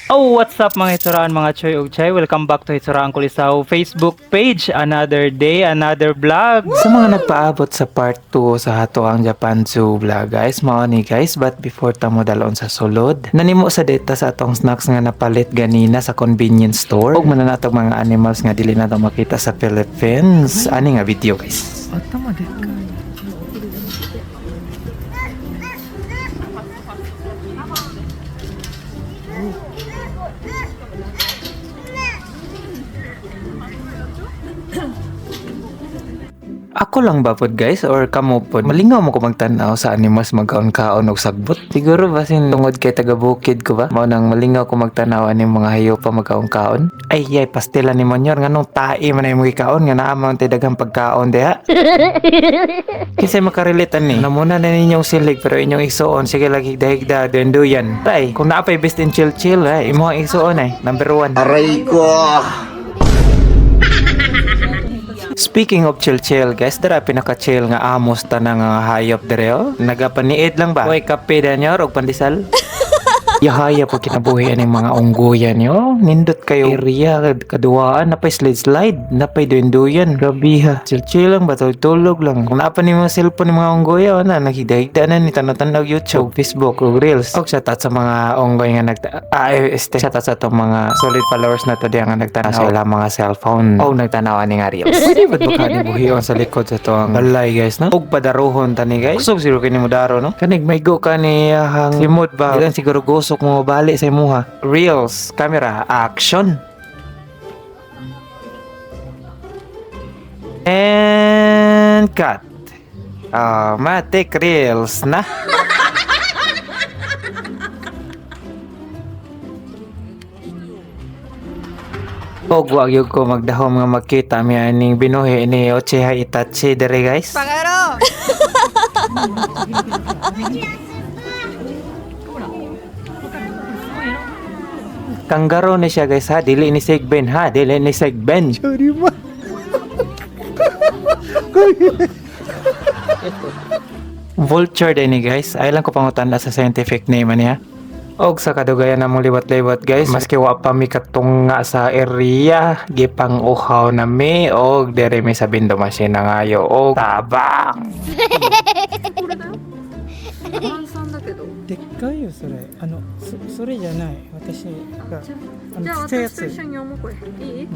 Oh, what's up mga Hitsuraan, mga Choy ug Chay? Welcome back to Hitsuraan Kulisaw Facebook page. Another day, another vlog. Sa mga nagpaabot sa part 2 sa ato ang Japan Zoo vlog, guys, mao ni, guys, but before ta mo dalon sa sulod, nanimo sa data sa atong snacks nga napalit ganina sa convenience store ug mananatog mga animals nga dili nato makita sa Philippines. Ani nga video, guys. Ako lang ba pod, guys, or kamo pod? Malingaw mo ko magtan-aw sa animals magkaon-kaon og sagbot. Siguro basin tungod kay taga bukid ko ba? Mao nang malingaw ko magtan-aw ani mga hayop pa magkaon-kaon. Ay yay, pastila ni Monyor, nganong tae man ay mo gikaon nga naa man tay daghang pagkaon diha. Kasi makarelate ani. Namuna na ninyong silig pero inyong igsuon sige lagi higda-higda duyan. Tay, kung naa pay best in chill chill ay imo ang igsuon ay number 1. Aray ko! Speaking of chill-chill, guys, dara pinaka-chill nga amos ta na nga hayop dire oh. Nagapaniid lang ba? Hoy, kape danyor og pandesal. Yahaya po kinabuhi aning mga unggoyan yo. Nindot kayo area kaduwaan napay slide slide, napay duyan. Grabe ha. Chill chill lang ba, tulog lang. Kung naa pa ni mga cellphone ni mga unggoya na naghigda-higda na ni tanaw-tanaw YouTube, Facebook ug Reels. Og shout out sa mga unggoy nga nag este shout out sa atong mga solid followers na to diya nga nagtanaw sa ilang mga cellphone. Og nagtanaw ani nga Reels. Pwede ba ka ni buhion sa likod sa tuang balay, guys, no? Og padaruhon tani, guys. Kusog siguro kini mo daro, no? Kanig may go ka ni hang simod ba? Ilan siguro gusok mo bali sa imuha. Reels, camera, action. And cut. Ah, matic reels na. Og wag yun ko magdahom nga magkita mi aning binuhi ni Uchiha Itachi dire, guys. Pagaro! Kangaroo ni siya, guys, ha, dili ni Sigben ha, dili ni Sigben. Vulture din ni, guys. Ay lang ko pangutan sa scientific name niya. Og sa kadugayan namong liwat-liwat, guys, maski wa pa mi katunga sa area, gipang uhaw na mi og dere mi sa bindo machine na ngayo og tabang. ワンさんだけど。でっかいよ、それ。あの、それじゃない。私が。あじゃあの、ちっちゃいやつ私と。一緒に読もうこれ。いい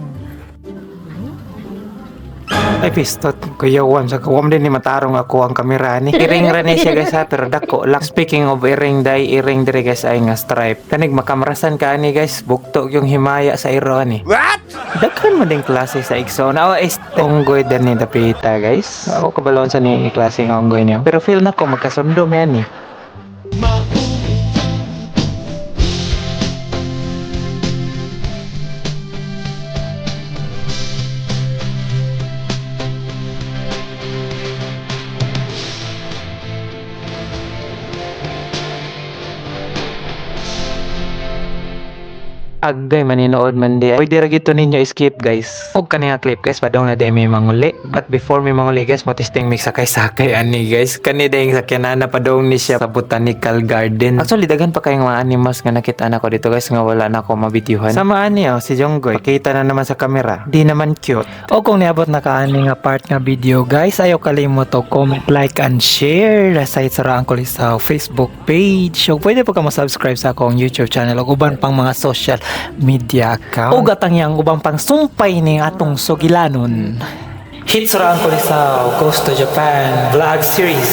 Ay pistot, kuyawan sa kawam din ni matarong ako ang kamera ni. Iring ra ni siya, guys, ha, pero dako lang. Speaking of iring day, iring dire, guys, ay nga stripe. Kanig makamrasan ka ani, guys, bugtog yung himaya sa iro ani. What? Daghan man ding klase sa igsoon. Awa is unggoy din ni dapita, guys. Ako kabalon sa ni klase nga unggoy niya. Pero feel na ko magkasundo mi ani. Agay maninood man di. Pwede ra gito ninyo skip, guys. Og kani nga clip, guys, padong na di may manguli. But before may manguli, guys, mo testing mi sakay-sakay ani, guys. Kani dayong sakyanan na padong ni siya sa Botanical Garden. Actually daghan pa kayong mga animals nga nakita na ko dito, guys, nga wala na ko mabidyuhan. Sama ani oh, si Jonggoy. Pakita na naman sa kamera. Di naman cute. O kung niabot na ka ani nga part nga video, guys, ayaw kalimot og comment, like and share sa Itsura ang sa Facebook page. O pwede pa ka mo subscribe sa akong YouTube channel ug uban pang mga social media account. Ug atang yang uban pang sumpay ning atong sugilanon. Hitsura ang Kulisaw Goes to Japan Vlog Series.